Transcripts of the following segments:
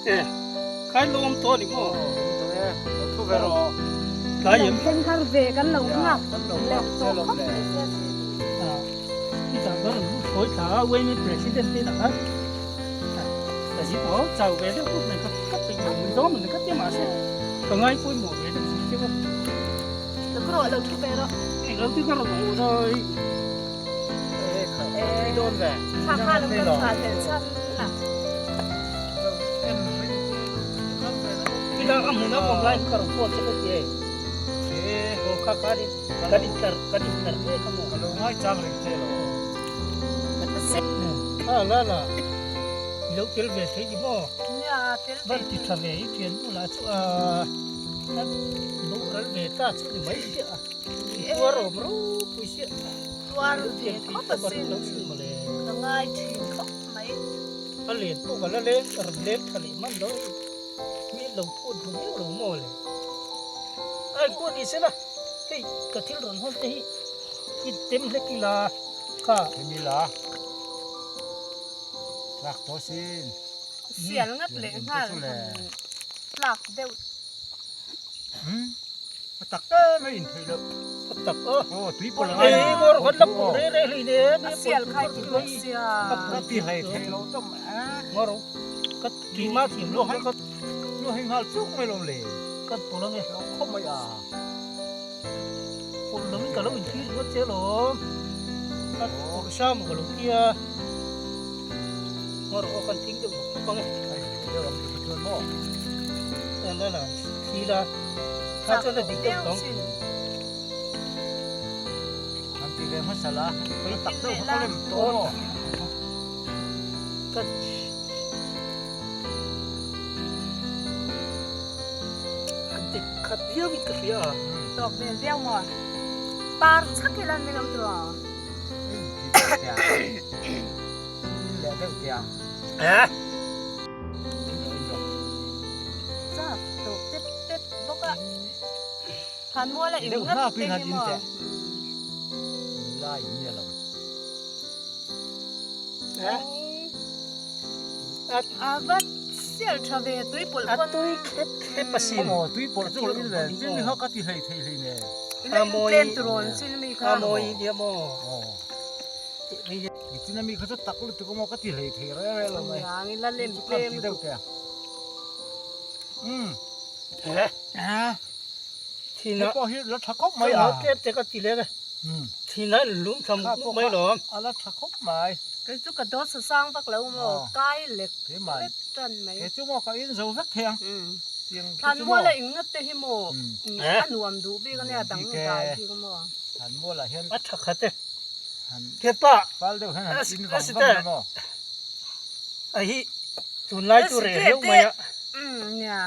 E, khai lo awm tawh a ni maw? Awm tawh e, lo thu ve rawh. Tlai em? Thleng har ve kan lo nghak leh tawh khawp mai sia si. I tah chuan an lu thawi thla a, UMA President te inah khan ka zin aw, chau ve deuh deuh nen ka ka peih lo mai dawn a ni ka ti a mahse ka ngai pawimawh ve deuh si cheu a. Lo ka rawh, lo thu ve rawh. Eng lo ti ka rawn awh dawi. Thla kha lo kan chhuah tel chhan la. Ila a hmun a awm lai ka rawn call che ka ti e. Aw kha kha ni kan intlar kan intlar mek a maw. Ka lo ngaichang reng che lo. A la la i lo tel ve thei ni maw? Nia tel ve. Van ti tha ve i thian nu lah chu a boral ve ta chu ni mai chiah a. Tuar awm ropui siah. Tuar ve khawp a sin. Ka ngai thin khawp mai. A len pawh ka la leng ka rawn leng tha leh hman lo. Mi lo phut duh viau lo maw le. Ai pawh ni se la hei ka thil rawn hawn te hi i tem hlek ila kha. Tem ila. Tlak tawh sin. Sial ngat leh nghal tlak deuh. A tak em a in theih loh. A tak a. Aw tui pawlh a ngai. Ei ngawr khan la pawlh reh reh hlei nen. A sial khai ti bawk sia. Ka ti hlei theih loh tawm a. Ngawr ka ti ma thiam lo ka lu hei nghal chuk mai lo le. Ka pawlh ange. Lo khawp mai a. Pawlh lo in ka lo in thil ringawt che alawm. Ka pawlh sa maw ka lo tia. Ngawr aw kan thing deuh bawk bawk ange. Ai deuh ang ti chuan maw. An la la thil a. Kha chuan a dik deuh tawng. An ti ve hmasa la. Ka tak deuh kha ka lem tawh maw. Ka a dik khat viau in ka hria a. Tawk vel viau maw. Par chhak ila ni lo tiraw. Eh. Chak tawh tep tep bawk a. Than mual a in ngat te hi maw. Eh. A va sial tha ve tui pawlh pawn. A tui khep khep a sin. Tui pawlh chu in ve chin mi kha ka ti hlei thei hlei ne. A mawi a mawi nia maw. Chin ami kha chu tak lutuk a maw ka ti hlei thei reng reng lo mai. Ang ila lem tlem deuh te. Um. He. A. Thina pawh hi la tha khawp mai a. Tlem te ka ti leh a. Thina in lum tham mai lo. A la tha khawp mai. Kei chu ka dawt sa sang vak lo maw kai lek lek tan mai. Kei chu maw ka in zo vek thei ang. Thlan mual a in ngat te hi maw a nuam duh bik ania dang dai bik maw. Thlan mual ah hian a tha khat e. Thianpa fal deuh hian han in vang vang la maw. A hi tunlai chu reh riau mai a. Nia.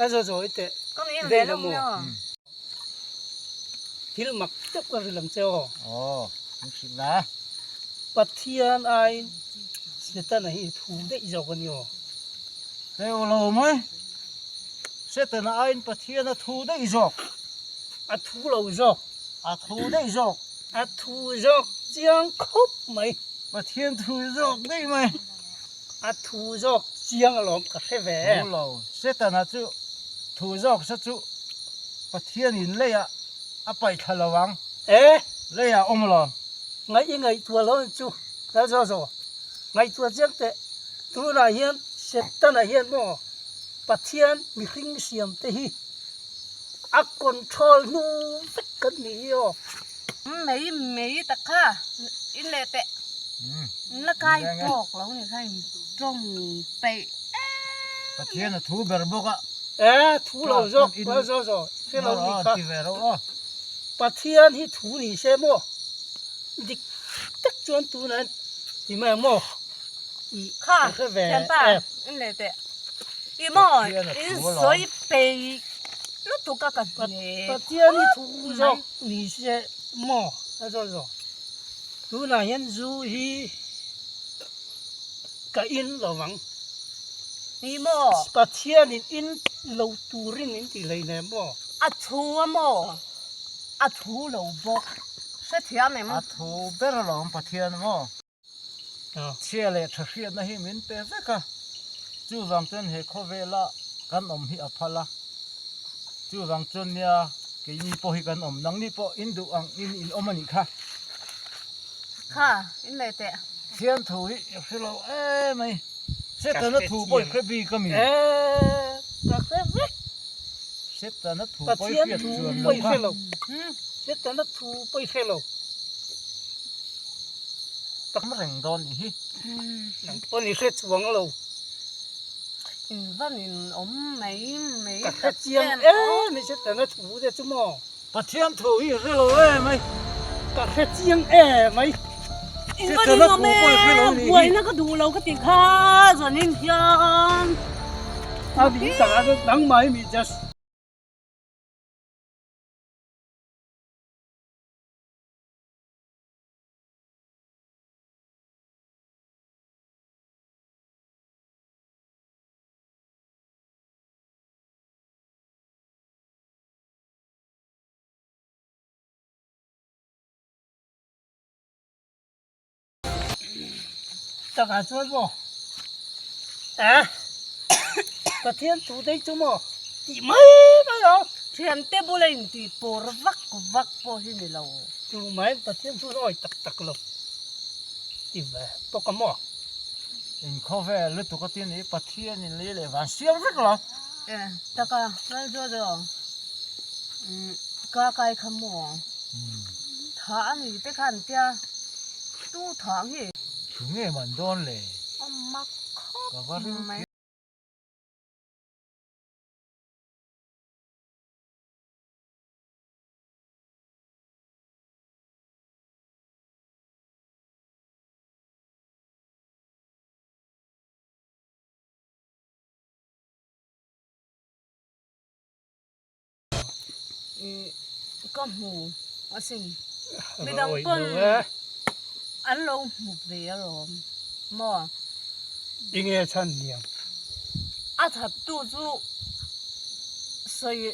A zo zo i teh. Ka in ve lo maw. Thil mak deuh ka ri lang che aw. Aw, min hrilh la. Pathian aiin Setana hi thu daih zawk a ni aw. Teu lo mai. Setana aiin Pathian a thu daih zawk. A thu lo zawk. A thu daih zawk. A thu zawk chiang khawp mai. Pathian thu zawk daih mai. A thu zawk chiang alawm ka hre ve. Thu lo. Setana chu thu zawk sa chu Pathianin leiah a paih thla lo ang. E! Leiah awm lo. Ngaih i ngaihtuah lo chu lal zawk zawk. Ngaihtuah chiang teh. Tunah hian Setana hian maw Pathian mihring siam te hi a control hnu vek kan nih hi aw. Mei mei tak kha in leh teh. La kai tawk lo ni kha in tawng peih em. Pathian a thu ber bawk a. E thu lo zawk lo zawk zawk hre lo ni kha. Pathian hi thu ni se maw dik tak chuan tunah ti mai ang maw i Kha hre ve thianpa in leh teh i maw in sawi peih lutuk a ka hne Pathian hi thu zawk ni se maw a zawk zawk tunah hian zu hi ka in lo vang. Ni maw? Pathianin in lo turin min ti hlei hle maw? A thu a maw? A thu lo bawk. Hrethiam em? A thu ber alawm Pathian maw? Chhia leh tha hriatna hi min pe vek a. Chuvang chuan he khawvela kan awm hi a phal a, chuvang chuan nia keini pawh hi kan awm, nangni pawh in duh ang in in awm a nih kha. Kha, in leh teh. Thian thu hi i hre lo em mai. Setana thu pawh i hre bik a mi? E, ka hre vek. Setana thu pawh i hriat chuan lo kha. Setana thu pawh i hre lo. Tam reng dawn nih hi. Nang pawn i hre chuang lo. In van in awm mai mai Ka hre chiang em i Setana thu te chu maw. Pathian thu hi i hre lo em ai. Ka hre chiang em ai. In van in awm em buaina ka duh lo ka ti kha zanin hian. A ni tak a nangmah hi mi just. Takah chuan maw eh Pathian thu daih chu maw tih mai mai a. Thiante bula intih pawr vak vak pawh hi ni lo. Chu mai Pathian chu awi tak tak lo ti ve bawk a maw. Inkhawvel lutuk a ti a ni Pathian in lei leh van siam vek lo. Eh taka Laljojo ka kai kha maw tha a ni te khan tia tu tha ang hi. Thu nge man dawn le. A mak khawp mai. Ka hmu asin midang pawn an lo hmu ve alawm maw. Enge chhan niang? A that tu chu sawi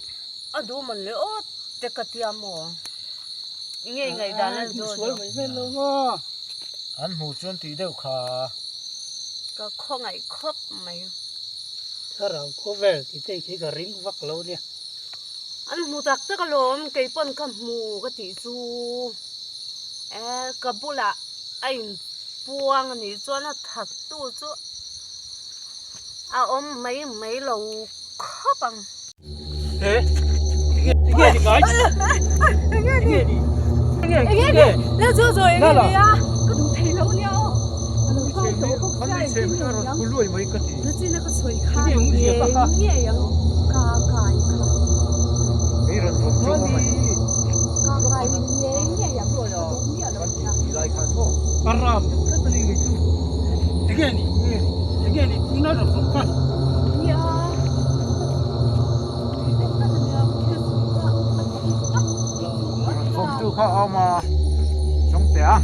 a duh man le aw te ka tia maw? Enge i ngaihdan a zawt sual mai vel lo maw? An hmuh chuan tih deuh kha. Ka khawngaih khawp mai. Thlarau khawvel tih te khi ka ring vak lo nia. An hmu tak tak alawm, kei pawn ka hmu ka tih chu e ka bulah a inpuang a nih chuan a that tu chu a awm mai mai lo khawp ang. He enge enge ni ngai enge ni enge ni enge ni le chu chu enge ni a ka duh thei lo nia aw a lo kal tawh bawk sia engtin nge ni ang luai mai ka ti na china ka sawi kha nge nge ang ka kai kha hei rawn vawm chu awm a ni ka kai nge nge ang ka duh miah lo nia lai khan maw a ram deuh tlat a ni ngei chu enge ni enge ni tuna rawn vawm kha nia Rawn vawm tu kha a awm a chawng teh a.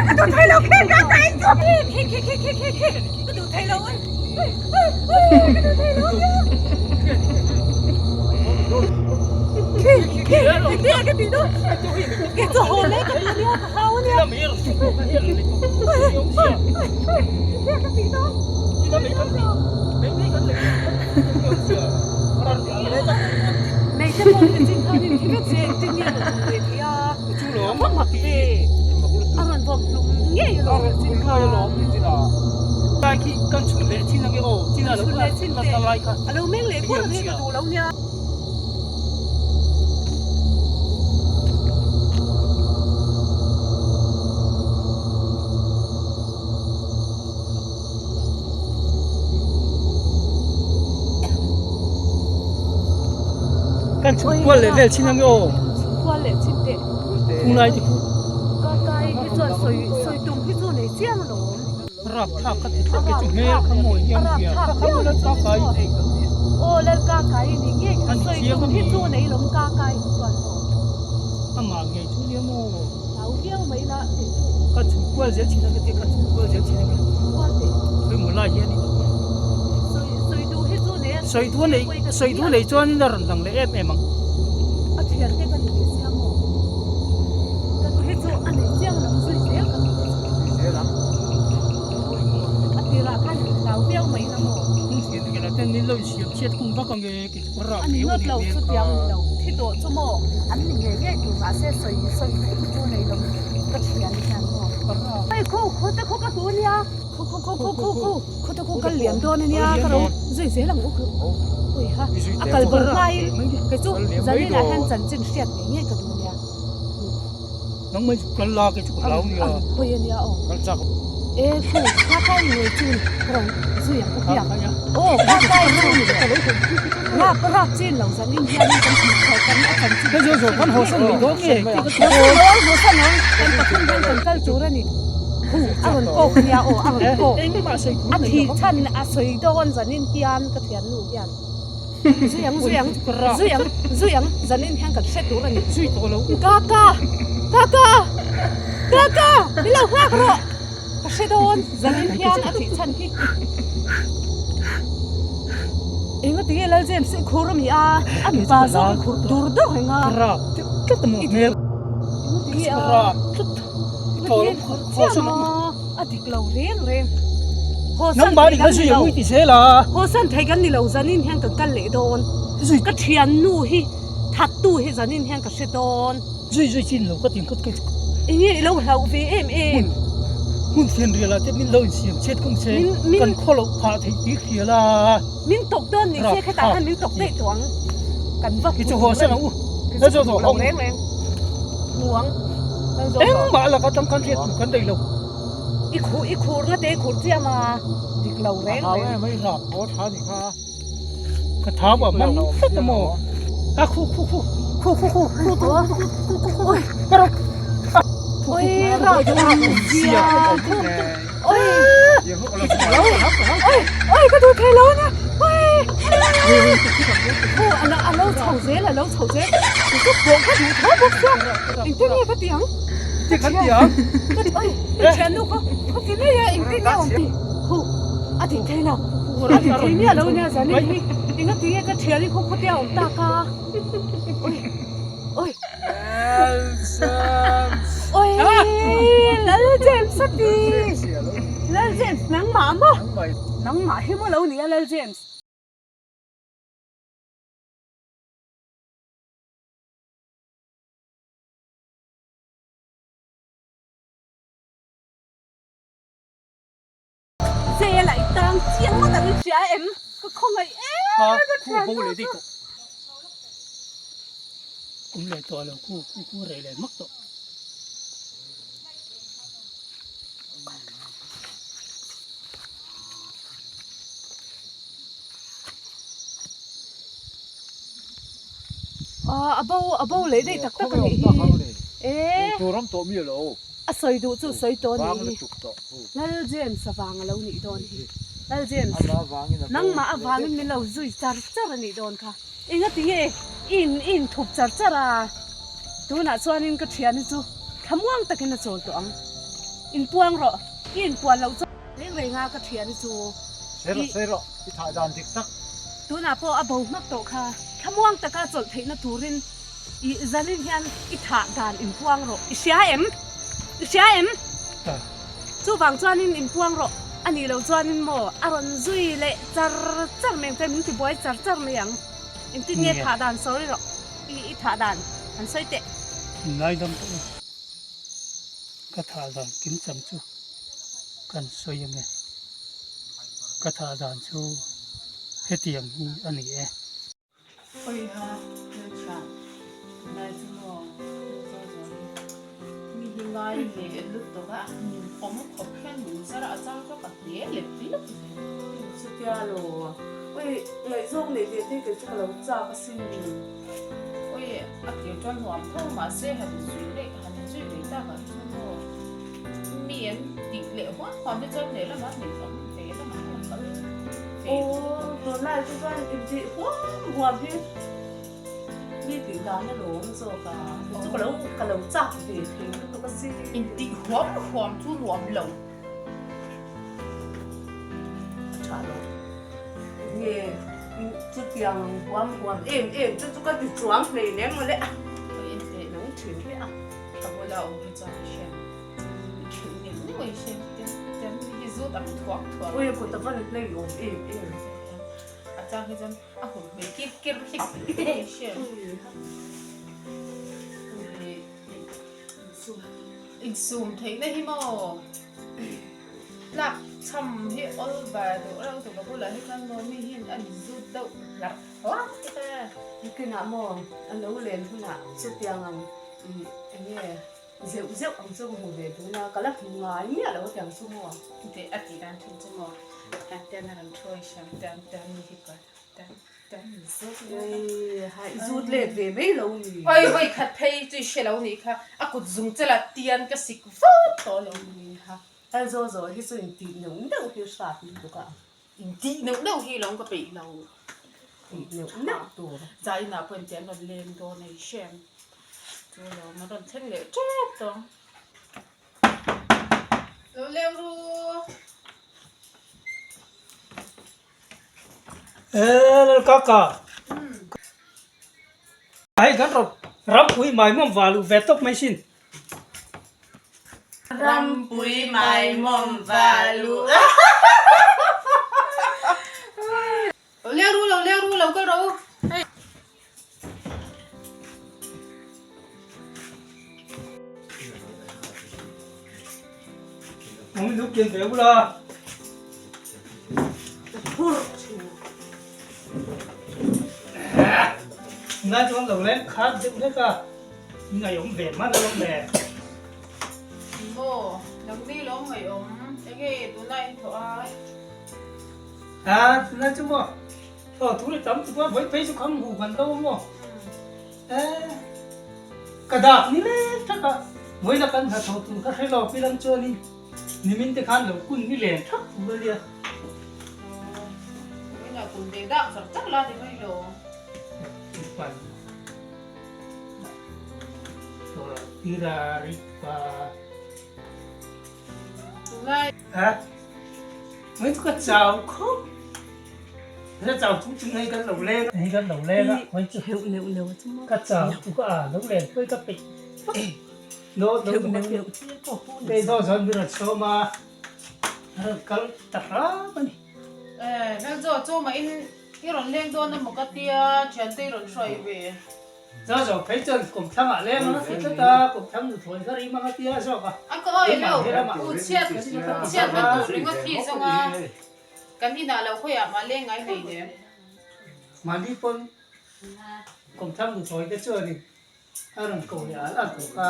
Ka duh thei lo khi ka kai chu khi khi khi khi khi khi ka duh thei lo oi ka duh thei lo khi khi engtin nge ka tih dawn kei chu haw leh ka ti ania ka hau ania ka tih dawn Mei te pawh hi chin khan in thi vek se engtin nge rawn awm ve thei a a va mak ve a rawn vawm hlum ngei alawm chin khan chhun leh chin te a lo meng leh kur ang hi ka duh lo nia. Kan chhun kual leh vel chin ang aw. Chhun kual leh chin teh. Phung lai te khu. Ka kai hi chuan sawi sawi tum hi chu nei chiang alawm. Rap thlak ka ti thlak ke chu hmel kha mawi hian hria. Ka kha maw lal ka kai. Aw lal ka kai ni nge kha sawi tum hi chu nei lawm ka kai hi chuan maw. Amah ngei chu nia maw. Hlau viau mai la tih chu. Ka chhun kual zel thin a ka tia ka chhun kual zel thin a ka kual teh. Khawi maw lai hian in sawi sawi duh hi chu nei a sawi duh nei sawi duh nei chuan in a rawn lang leh em em ang. A thian te ka ni ve sia maw. Ka duh hi chu a nei chiang lo zui zel ka duh hi chu. insiam chhiat khum vak ange kei chu ka rap A ni ngawt lo chutiang ni lo thi tawh chu maw an ni ngei ngei tur mahse sawi sawi theih hi chu nei lo ka thian hian maw hei khu khu te khu ka hmu nia khu khu khu khu khu khu khu te khu kal liam dawn ania ka ro zui zel ang u khu ui ha a kal bawr hmain kei chu zaninah hian chanchin hriat ngei ngei ka duh nia. Nang mai chu kal la kei chu ka hlau nia. Ang pawi ania aw. Kal chak. E khu kha kai ngei chu ni ka rawn zui ang u hiang. Aw kha kai chu ni ka lo hawn khu khu chu rap rap chin lo zan in hian in kan hmuh tho kan a chan chin. Hei zo kan haw san mai dawn nge. Haw san lo ang haw san ang kan pathum hian kan kal tur a ni. Khu a rawn kawk ania aw a rawn kawk. A thih chhan a sawi dawn zan in hian ka thiannu hian. Zui ang zui ang zui ang zui ang zanin hian kan hre tur a ni. Zui tawh lo. Kaka! Kaka! Kaka! Min lo nghak rawh! Ka hre dawn zanin hian a thih chhan hi. Enga tinge Lal James i khur a mi a? A mipa zawk i khur dur deuh reng a. Ka rap deuh tlat a maw hmel. Enga tinge a? Ka rap tlat. I tawh lo khur khur sawn ang. A dik lo reng reng. Haw san Nangmah thei nih kan kha ni zui lo. ang ui ti zel a. Haw san thei kan ni lo zanin hian kan kal leh dawn. Zui. Ka thiannu hi thattu hi zanin hian ka hre dawn. Zui zui chin lo ka ti khat kei chu. Enge i lo hlauh ve em em. Hmun hmun fian rial ah te min lo insiam chhiat khum se kan khaw loh phah theih tih hrial a. Min tawk dawn ni se khetah khan min tawk daih tawh ang. Kan va Kei chu haw san ang u. Kei chu hmu lo reng reng. Hmu ang. Engmah laka tang kan hriat tur kan nei lo. I khuh i khur na te i khur chiam a dik lo reng reng. A hau em a haw tha ni kha. Ka thau a man tlat a maw. A khu khu khu khu khu khu khu khu khu khu khu ka ro. Oi ra zia khu oi oi oi ka duh thei lo ania oi khu a lo chho zel a lo chho zel chu pawh ka duh tho bawk sia engtin nge ka ti ang. Ti kan ti ang. Oi ka thiannu kha kha ti mai a engtin nge awm ti khu a ding thei lo a ding thei miah lo ania zanin hi enga ti nge ka thian hi khaw khawtia awm tak a oi oi oi Lal James a ti Lal James nangmah maw nangmah hi maw lo ni a Lal James. Zela i tang chiang ngawt ang i hria em? Ka khawngaih em a ka thian Khu bo leh daih tawh. Kum leh tawh lo khu khu khu reh leh hmak tawh. A bo a bo leh daih tak tak a nih hi e a sawi duh chu sawi tawh a nih hi Lal James a vang a lo nih dawn hi Lal James nangmah avangin min lo zui char char a nih dawn kha engati nge i in i inthup char char a tunah chuanin ka thiani chu thlamuang takin a chawl tawh ang inpuang rawh i inpuan loh chuan reng reng a ka thiani chu i. I thah dan dik tak. Tunah pawh a bo hmak tawh kha. Thlamuang taka chawlh theihna turin i zanin hian i thah dan inpuang rawh. I hria em? I hria em? Chuvang chuanin inpuang rawh. A nih loh chuanin maw a rawn zui leh char char mai ang che, min tibuai char char mai ang. Engtin nge thah dan sawi rawh. I thah dan han sawi teh. Ngaidam tawh u. Ka thah dan kimchang chu kan sawi ange. Ka thah dan chu hetiang hi a ni e. Awiha hmeltha tunlai chu maw zaw zaw hi mi hi ngai leh lutuk a min awm khawp hian min zar a chang chu ka hle lek lek zel. Chutia lo awi ngaihzawng leh ve te kei chu ka lo chak asin. Awi a tir chuan nuam tho mahse han zui leh han zui leh tak ah hi chuan maw. Mi an tih leh huam huam te chuan lehlamah min awm ve lamah hian kal ve Aw tunlai chu chuan intih huam huam hi mi tih dan a lawm zawk a chu ka lo ka lo chak ve thei lutuk a si. Intih huam huam chu nuam lo. A tha lo. Nge chutiang huam huam em em chu chu ka ti chuang hlei lem mawle a. Nang thin hi a. Ka bula awm hi chuan i hriat i thil ngei ngei hriat te te hi zut ang thuak thuak. Ui a kut a van hlei awm em em. A chang hi chuan a hum hmel kir ker hlek hlek hriat. Insum theihna hi maw tlak chham hi awl bar deuh reuh tur ka bulah hi chuan maw mi hian a inzut deuh hlarh hlarh te ka. Nikinah maw a lo len hunah chutiang ang ih eng nge zeuh zeuh ang chu ka hmu ve tun a, ka la hmu ngai miah lo atiang chu maw. Tih a tih dan thin chu maw tian a rawn thawi hram tian tian mi hi kual tian. I zut let ve mai lo mi. Oi vawi khat phei chu i hre lo nih kha a kut zung chela tian ka sik vawt tawh lo ni kha. Hel zaw zaw hi chu intih neuh neuh hi hrat lutuk a. Intih neuh neuh hi lawm ka peih lo. Tih neuh neuh tur. Zainah pawh inti an rawn leng dawn a i hrem. Chu lawm an rawn thleng leh tep tawh. Lo leng ru. Lalkaka hei kan rawn Rampui Maimawm val uh ve tawp mai sin. Rampui Maimawm val uh. Lo leng ru lo leng ru lo kal rawh u hei. Mami lu kian ve ula. Ngai chuan lo leng khat deuh hlek a, ngai awm ve man alawm le. Maw, nangni lo ngaih awm, enge tuna in thawh a? A, tunlai chu maw. Aw thu leh tam tuk a, vawi phei chu kham hu kan lo maw? Eh, ka dak ni lek thak a, vawi la kan hnathawh tur kha hre lo pilang chuanin nimin te khan lo kun ni len thak tur a nia. Vawi la kun ve dak chak chak la ni mai lo. Pan. Tora tira ripa. Tunlai. Ha? Mai chu ka chau khawp. Ka chau chung chung hei kan lo leng a. Hei kan lo leng a. Mai chu Heuh neuh neuh chu maw. Ka chau chu ka a lo len pawh ka peih vak. No no Heuh neuh neuh chi pawh pawh ni. Hei zawn zawn min rawn sawm a. A rawn kal ta hram a ni. Eh, Lalzo chu mah in i rawn leng dawn emaw ka tia, thiante i rawn hruai ve. Chaw zawk phei chuan kumthlang ah leng anga ti tlat a, kumthlang nu thawi kha rim anga tia zawk a. A ka awi lo, u chhiat chhiat na tur ringawt hi zawng a, kan inah lo khawiah mah leng ngai hlei nem. Mahni pawn kumthlang nu thawi te chuanin a rawn ko leh al al tawh kha,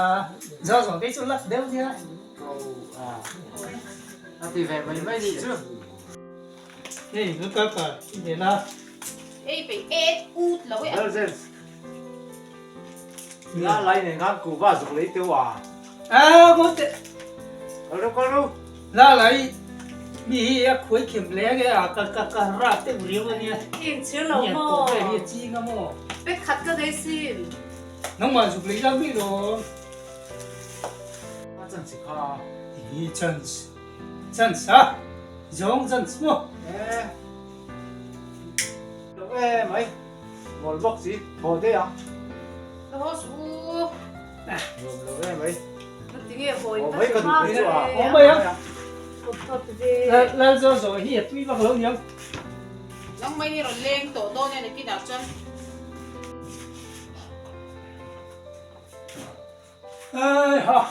chaw zawk phei chu lak deuh nia. Ko a, a ti ve mai mai nih chu. Hei lu ka ka i ve la. Ei peih et ut lo e. Nonsense. La lai nei ngan ku va zuk lei teu a. A mo te. Kal ru kal ru. La lai mi hi a khuai khem le nge a ka ka ka ra te uriau ania. In chhir lo maw. Ko ve hi chi nga maw. Pek khat ka nei sin. Nangmah zuk lei la mi lo. A chance kha. I chance. Chance a. Zawng chance maw. E. Lo e mai. Mawl bawk si. Thaw daih ang. Ka host u. Nuam lo e mai. Tinge hawi ka mai ka duh chu a. Awm mai ang. Kawt kawt ve. Lal zo zo hi a tui vak lo niang. Nang mai hi rawn leng tawh dawn e nakinah chuan. Ai ha.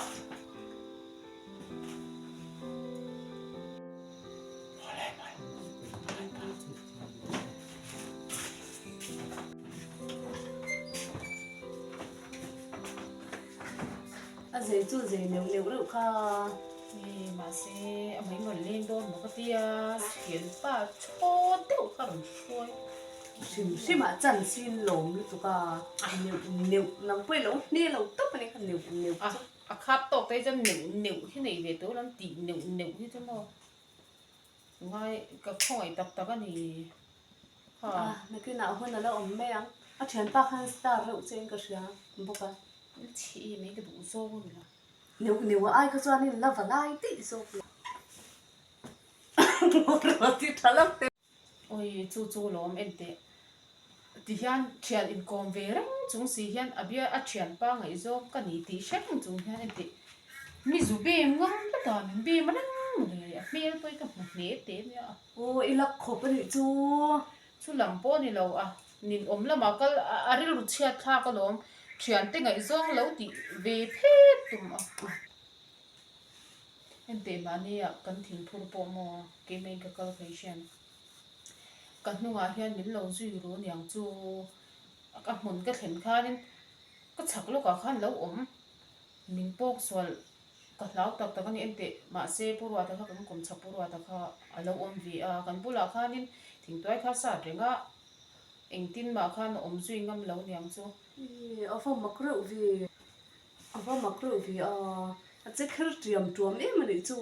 A zei chu zei neuh neuh reuh kha. Ee mahse a mai rawn leng dawn maw ka tia thianpa chaw deuh kha rawn hruai. Hrim hrim ah chan sin lawm lutuk a neuh neuh nang pawh i lo hne lo tawp a ni kha neuh neuh chu. A khap tawk te hi chuan neuh neuh hi nei ve tur an tih neuh neuh hi chu maw ngai ka khawngaih tak tak a ni ha. A nakinah hun a la awm mai ang a thianpa khan star reuh che in ka hria bawk a. Chhi mai ka duh zawk a ni lo. Neuh neuh a ai kha chuanin la va lai daih zawk lo. Ti tha lo te. Oi chu chu lawm en teh. Ti hian thian inkawm ve reng chung si hian a bia a thianpa ngaihzawng ka ni tih hre reng chung hian en teh. Mi zu bem ngam tlat a, min bem reng le a hmel pawh hi ka hmu hle teh nia. Aw i lak khawp a nih chu. Chu lam pawh ni lo a, ninawm lamah kal a rilru chhiat thlak alawm, thiante ngaihzawng lo tih ve phet tum a. Enteh mahnia kan thingphur pawh maw keimah ka kal phei hian ka hnungah hian min lo zui ru niang chu ka hmun ka thlen khanin ka chhak lawkah khan lo awm min pawk sual Ka hlau tak tak a ni enteh, mahse Pu Ruata kha kan kawm chhak Pu Ruata kha a lo awm ve a, kan bulah khanin thingtuai kha sat reng a, engtin mah khan a awm zui ngam lo niang chu. Ih, a va mak reuh ve, a va mak reuh ve a, a che kher tiam tuam em a nih chu.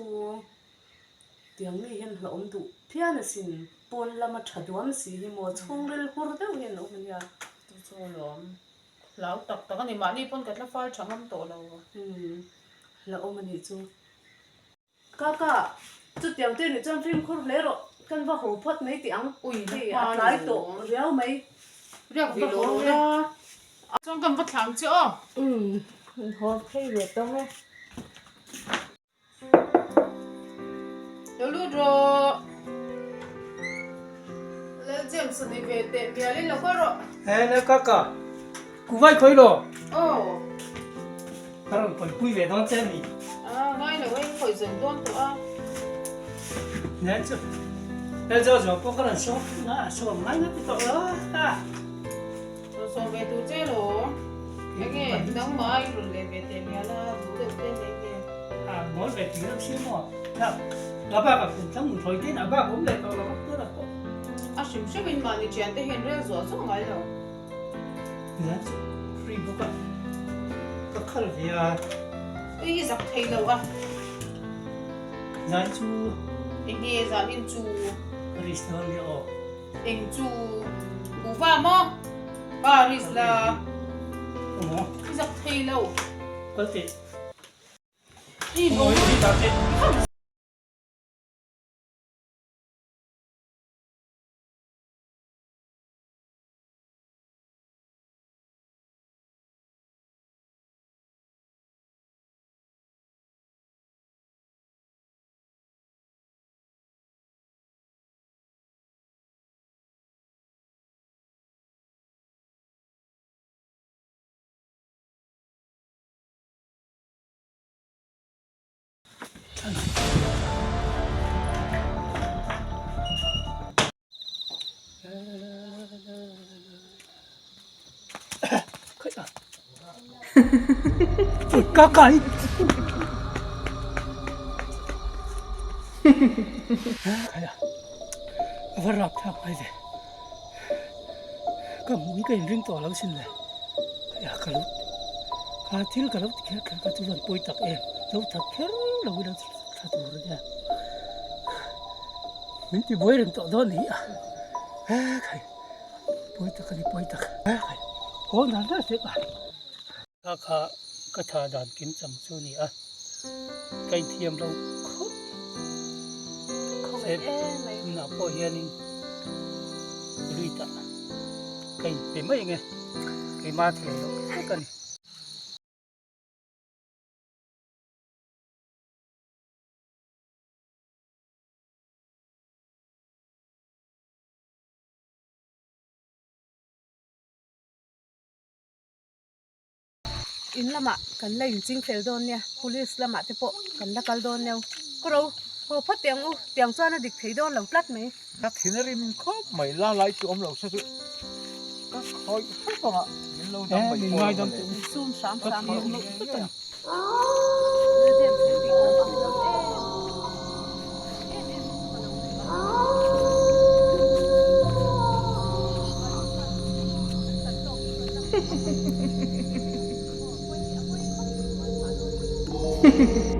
Tiang mi hian hlauhawm duh phian asin, pawn lama tha duam si hi maw chhungril hur deuh hian a awm a nia. Chu chu alawm. Hlau tak tak a ni. Mahni pawn ka tla fal tha ngam tawh lo. Umm, hlauhawm a nih chu. Kaka, chutiang te nih chuan fimkhur hle rawh. Kan va haw phawt mai tih ang. Ui, na Hei, hma a tlai lo. tawh riau mai. Riak Kan ve va lo haw rawh e. la. Chuan kan va thlang che aw. Umm, kan haw phei ve tawng e. Lo lut rawh. Lal James a ni ve teh mial in lo kal rawh. He le kaka ku vai khawi lo. Aw. Ka rawn kawi pui ve dawn che ni. Ah ngai lo e khawi zawm dawn tawh a. Nen chu Lal Jojo pawh ka rawn sawm a sawm ngai ngat tawh lo a. Rawn sawm ve tur che lo. Enge nangmah a i rawn leh ve teh mial a, duh deuh te nei nge. A mawl ve tih reuh si maw. Thlak a bak a kum thlang thawi te in a bak awm leh tawh lo vak tur a pawh. A hrim hrim in mahni thian te hian rel zuah zuah ngai lo. Zan chu free bawk a, ka khal ve a. Ui i zak thei lo a. Zan chu. Enge zan in chu. Ka risk dawn nia aw. Eng chu kuhva maw? Paris la. Aw. I zak thei lo. Kal teh. I bawng. I dah teh. Ka kai. A va rap thlak mai ve. Ka hmuh hi ka inring tawh lo sin le. Ya ka lo kha thil ka lo ti kher kher kha chu van pawi tak em. Lo that kher lo ila tha tur a nia. Min ti buai reng tawh dawn ni a. Khai pawi tak a ni pawi tak. Khai haw nal nal tep a. Kha kha ka tha dan kim chang chu a ni a, ka inthiam lo khawp Khawngaih em mai. Tunah pawh hianin lui tah ka inpe mai ang e, keimah thei loh vek a ni. In lamah kan la inching fel dawn nia police lamah te pawh kan la kal dawn neu ka ro haw phawt teh ang u tiang chuan a dik thei dawn lo tlat mai. Ka thin a rim khawp mai la lai chu awm lo se chu ka khawih hrep ang a min lo dam mai pawh lo mawle. Sum hram hram a.